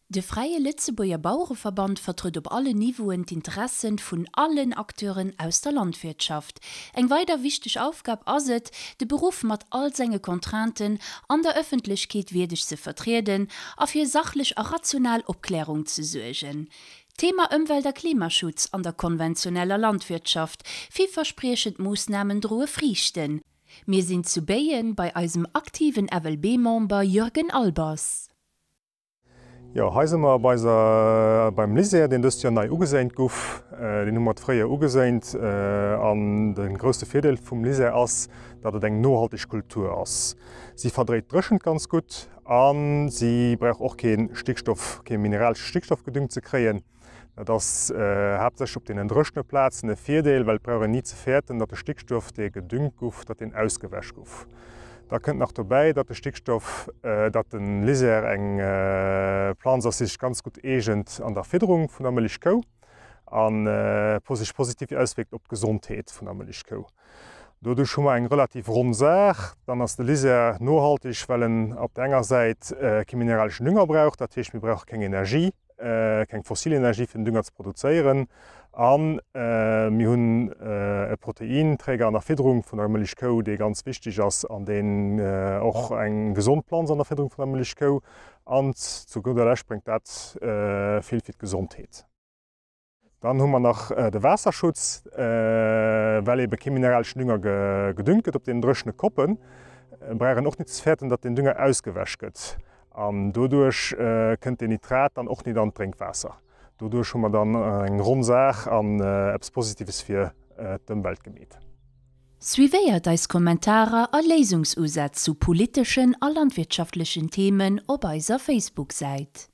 De Fräie Lëtzebuerger Bauereverband vertrëtt op allen Niveauen d'Interessen vun allen Acteuren aus der Landwirtschaft. Eng weider wichteg Aufgab ass et, de Beruff mat all senge Contrainten an der Ëffentlechkeet wierdeg ze vertrieden a fir sachlech a rational Opklärung ze suergen. Thema Ëmwelt a Klimaschutz an der konventioneller Landwirtschaft, Villverspriechend Moossnamen droe Friichten. Mir sinn zu Béien bei eisem aktiven FLB-Member Jürgen Albers. Jo, hei si mer bei eiser, beim Lycée, deen dëst Joer nei ugeséint guff. Deen hu mer d'Fréijoer ugeséint. An de grousse Virdeel vum Lycée ass, datt et eng nohalteg Kultur ass. Si verdréit d'Dréchent ganz gutt a si brauch och kee Stickstoff, kee mineralesche Stickstoff gedüngt ze kréien. Dat ass haaptsächlech op deenen dréchene Plazen e Virdeel, well et brauch een ni ze fäerten, datt de Stickstoff, dee gedüngt guff, datt deen ausgewäsch guff. Da kënnt nach dobäi, datt de Stickstoff, datt de Lysère eng Planz ass, déi sech ganz gutt eegent an der Fidderung vun der Mëllechkou a sech positiv auswierkt op d'Gesondheet vun der Mëllechkou. Doduerch hu mer eng relativ ronn Saach. Dann ass de Lysère nohalteg, well en op der enger Säit kee mineraleschen Dünger brauch, dat heescht mir brauche keng Energie, keng fossil Energie fir den Dünger ze produzéieren a mir hunn e Proteinträger an der Fidderung vun der Mëllechkou, dee ganz wichteg ass an deen och eng gesond Planz an der Fidderung vun der Mëllechkou an zu gudder Lescht bréngt dat vill fir d'Gesondheet. Dann hu mer nach de Waasserschutz, well ebe kee mineraleschen Dünger gedüngt gëtt op deenen dréchene Koppen, brauch een och nit ze fäerten, datt den Dünger ausgewäsch gëtt. An doduerch kënnt den Nitrat dann och nit an d'Drénkwaasser. Doduerch hu mer dann eng ronn Saach an eppes Positives fir d'Ëmwelt gemeet. Suivéiert eis Kommentarer a Léisungsusätz zu politeschen a landwirtschaftlechen Themen op eiser Facebook-Säit.